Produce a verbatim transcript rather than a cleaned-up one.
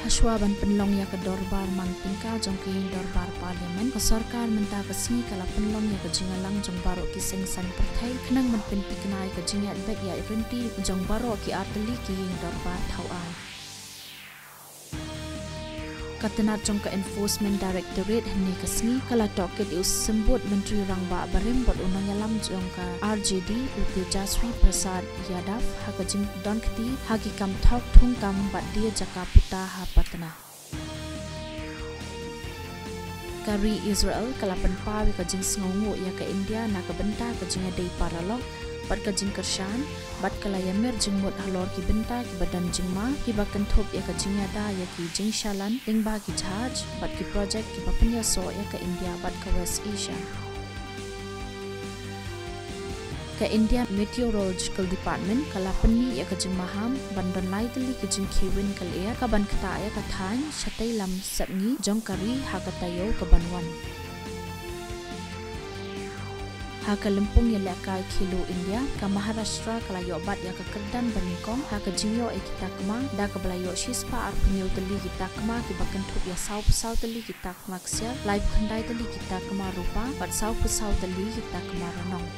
Hashwa ban pynlong ïa ka dorbar man tyngka jong ka ïing dorbar Parliament, ka sorkar mynta ka sngi ka la pynlong ïa ka jingïalang jong baroh ki seng saiñ pyrthei khnang ban pynthikna ïa ka jingïaid beit ïaid ryntih jong baroh ki artylli ki ïing dorbar thaw aiñ. Ka tnat jong ka Enforcement Directorate hynne ka sngi ka la tohkit ïa u Symbud Myntri Rangbah barim bad u nongïalam jong ka R J D, u Tejaswi Prasad Yadav, ha ka jingdon kti ha ki kam thok thungkam bad die jaka puta ha Patna. Ka ri Israel ka la pynpaw ïa ka jingsngewnguh ïa ka India na ka bynta ka jingïadei paralok bad ka jingkyrshan, bad ka la ïamir jingmut halor ki bynta kiba don jingma kiba kynthup ïa ka jingïada ïa ki jingshalan lyngba ki jahaj bad ki projek kiba pynïasoh ïa ka India bad ka West Asia. Ka India Meteorological Department ka la pynmih ïa ka jingmaham ban don lai tylli ki jingkhie win ka lyer kaban ktah ïa ka thaiñ shatei lam sepngi jong ka ri ha ka taïew kaban wan. Ha ka lympung ïalehkai Khelo India, ka Maharashtra ka la ïoh bat ïa ka kyrdan banyngkong ha ka jingïoh ïa ki takma, da kaba la ïoh shispah arphew hynñiew tylli ki takma kiba kynthup ïa sawphew saw tylli ki takma ksiar, laiphew khyndai tylli ki takma rupa bad sawphew saw tylli ki takma rnong.